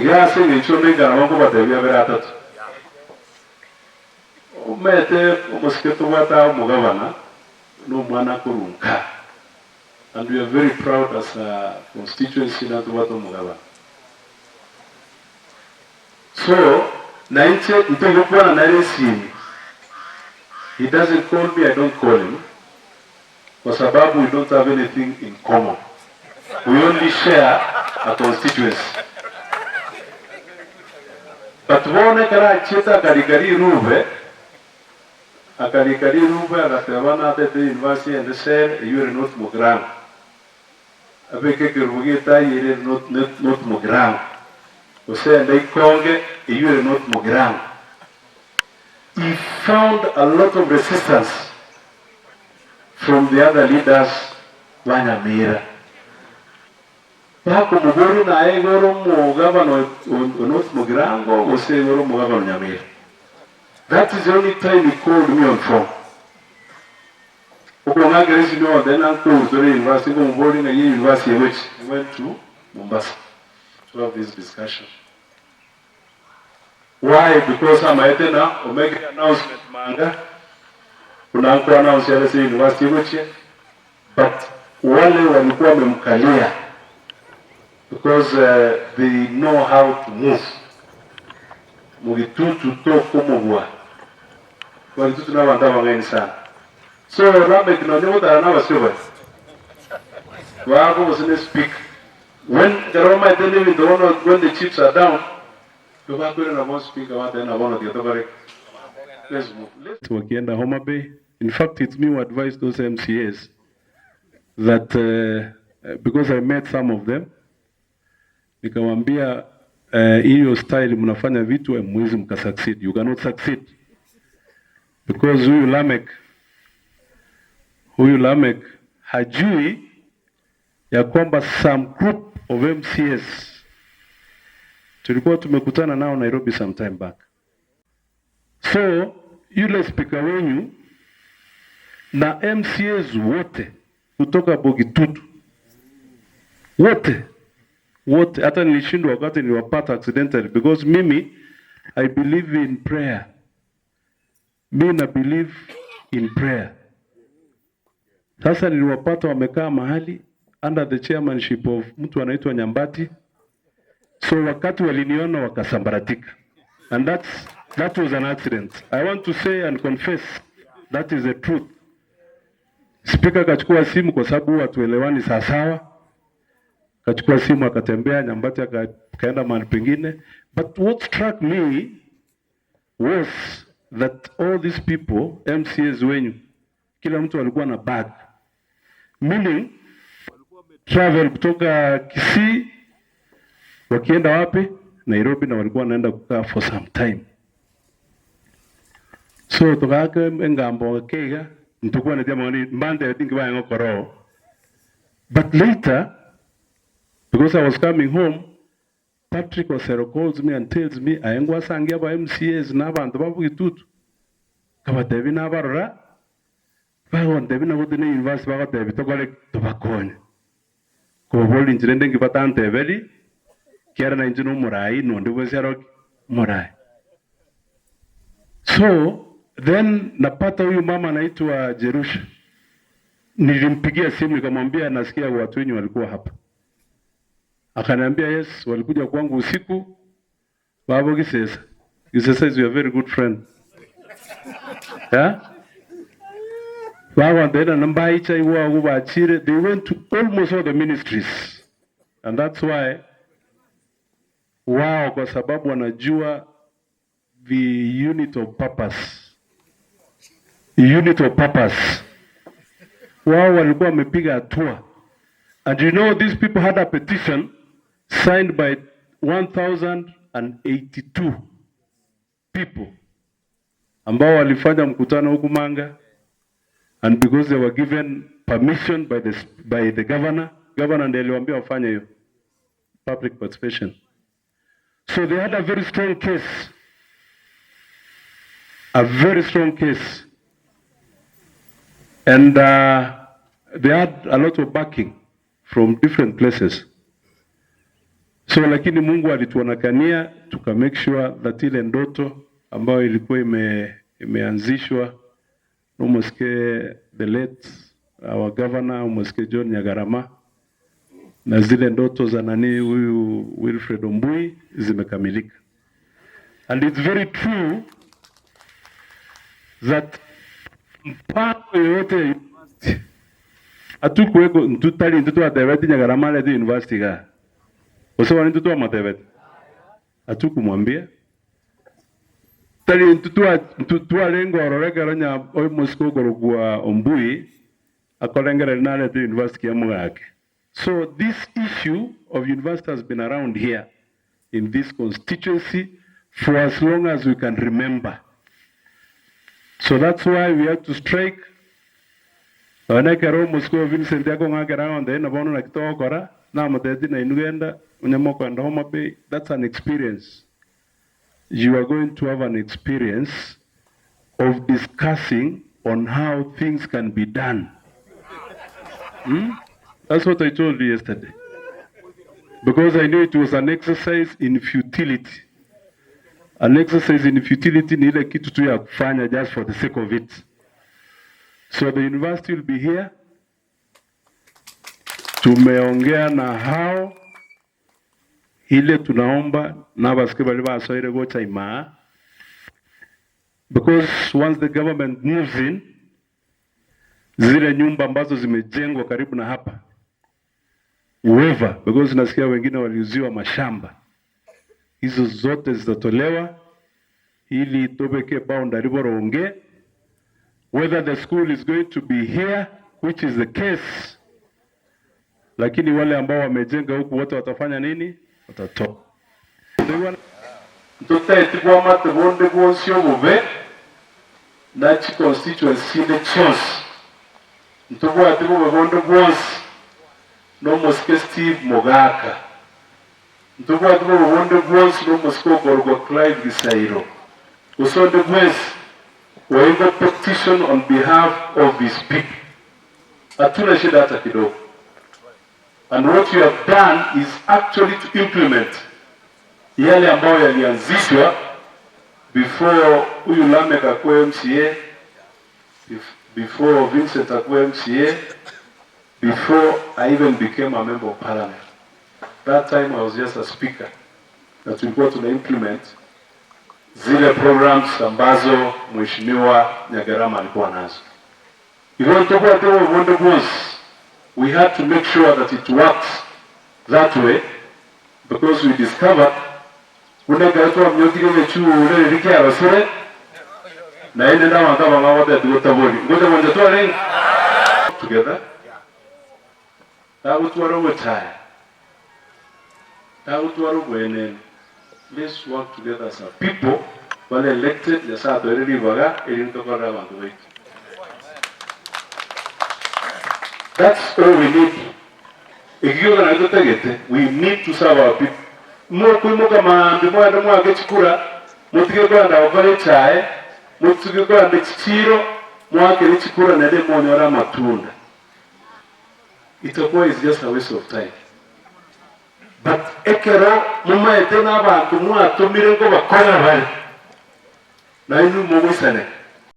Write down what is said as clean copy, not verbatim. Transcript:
Iga ase eng'encho nengana bankobatebia abere atato. Omete omosike tobwate omogabana na omwana korunka. And we are very proud as a constituency na tobwate omogabana. So, na inche ntogokwana nare esimi. He doesn't call me, I don't call him. Kwa sababu we don't have anything in common. We only share a constituency. But bono ekero achiete akarika rirube agateba natete university ende sere eywo ere North Mugirango. Abeke ekerubo gietayi ere North Mugirango. Gose ende Ikonge eywo ere North Mugirango. He found a lot of resistance from the other leaders ba Nyamira. Bakomobori naye igoro omogabana o North Mugirango gose igoro omogabana Nyamira. That is the only time he called me on phone. Okong'akera esimi onde nankourutore university ngomobori ng'a ye university egochi. I went to Mombasa to have this discussion. Why? Because amaete na omeke announcement manga kuna nko announce yale se university egochia, but wale walikuwa wamemkalia because they know how to move. Mugitutu tokomobwa bagitutu n'abantu abang'aini sana. So Lamek nonye gotara n'abasio bari bako gose ne speaker when kero maete n'ebinto bono, when the chips are down, tobakwire nabo speaker batene nabo tiga tokoreke. Let's move. Wakienda Homa Bay. In fact, it's me who advised those MCAs that because I met some of them, nikawambia hiyo style mnafanya vitu hamwezi mkasucceed. You cannot succeed. Because huyu Lamek hajui ya kwamba some group of MCAs tulikuwa tumekutana nao Nairobi some time back. So yule spika wenyu na MCAs wote kutoka Bogitutu wote wote, hata nilishindwa wakati niliwapata accidentally because mimi I believe in prayer. Mi na believe in prayer. Sasa niliwapata wamekaa mahali under the chairmanship of mtu anaitwa Nyambati. So wakati waliniona wakasambaratika. And that was an accident. I want to say and confess that is the truth. Spika akachukua simu kwa sababu hatuelewani sawasawa. Akachukua simu akatembea, Nyambati akaenda mahali pengine. But what struck me was that all these people, MCAs wenyu, kila mtu alikuwa na bag. Meaning travel kutoka Kisii wakienda wapi? Nairobi, na walikuwa wanaenda kukaa for some time. So tukaka engambo keiga ntukwane dia moni mbande tingi bayango koro. But later, because I was coming home, Patrick Osero calls me and tells me aengwa sangia ba MCAs n'abantu babugitutu kabatebi n'abarora bagontebi nabo tene university bagotebi tokore tubakonye kobori inchire ndengi batanteberi kiara na inche nomorai nonde bwensi aroki morai. So then napata huyu mama anaitwa Jerusha, nilimpigia simu nikamwambia nasikia watu wenyu walikuwa hapa. Akaniambia yes, walikuja kwangu usiku. Babo Gisesa, Gisesa is your very good friend, yeah. Bagondera nambaicha iwagu bachire. They went to almost all the ministries, and that's why wao, kwa sababu wanajua the unit of purpose, unit of purpose, wao walikuwa wamepiga hatua. And you know these people had a petition signed by 1082 people ambao walifanya mkutano huku Manga, and because they were given permission by the governor, governor ndiye aliwaambia wafanye hiyo public participation. So they had a very strong case, a very strong case, and they had a lot of backing from different places. So lakini Mungu alituonekania, tuka make sure that ile ndoto ambayo ilikuwa imeanzishwa nomosike the late our governor Omosike John Nyagarama na zile ndoto za nani huyu Wilfred Ombui zimekamilika. And it's very true that mpango yoyote ya university hatukuweko ntutali ntutu atebeti Nyagarama alete university ga usawa ntutu amatebeti hatukumwambia tali ntutu alengo ororekero nya oimosiko okorokwa Ombui akorengere nalete university ya mugake. So this issue of university has been around here in this constituency for as long as we can remember. So that's why we had to strike. Onekero omusiko Vincent akong'akera ng'onde na bono naki togokora namoteti nainwe genda onye mokoenda Homa Bay. That's an experience. You are going to have an experience of discussing on how things can be done. That's what I told you yesterday. Because I knew it was an exercise in futility. An exercise in futility ni ile kitu tu ya kufanya just for the sake of it. So the university will be here. Tumeongea na hao ile tunaomba na basike bali basoire gocha imaa, because once the government moves in, zile nyumba ambazo zimejengwa karibu na hapa whoever, because nasikia wengine waliuziwa mashamba, hizo zote zitatolewa ili tobeke boundary boronge. Whether the school is going to be here, which is the case, lakini wale ambao wamejenga huku wote watafanya nini? Watatoka. Ntutaeti bwamate bonde bwonsi obobe nachi constituency inde chionsi ntobwate bobe bonde bwonsi nomosike Steve Mogaka ntobwate bobe bonde bwonsi nomosike okorokwa Clive Gisairo gose onde bwensi waigo petition on behalf of his people. Hatuna shida hata kidogo. And what you have done is actually to implement yale ambayo yalianzishwa before huyu Lamek akuwe MCA, before Vincent akuwe MCA, before I even became a member of parliament. That time I was just a speaker. Na tulikuwa tuna implement zile programs ambazo Mheshimiwa Nyagarama alikuwa nazo. Hivyo tutakuwa tu bonde bwonsi. We had to make sure that it works that way because we discovered kuneka twamnyokire gechure rikiarosire na ende ndawanka bang'agotetu gotabori ngote bonje tware together tagotwara obochaya tagotwara obwenene. Let's work together as a people wale elected. Nyasaye atwere ribaga eri ntokorera abanto baitu. That's all we need. Ekio na totegete, we need to serve our people. Mokuimuka maambi mwenda mwake chikura mutige kwenda gukora echae mutige kwenda chichiro mwakere chikura nende mwonyora matunda, itakuwa is just a waste of time. But ekero mumaete n'abantu mwatumire ngo bakora bari na inu mugwisane.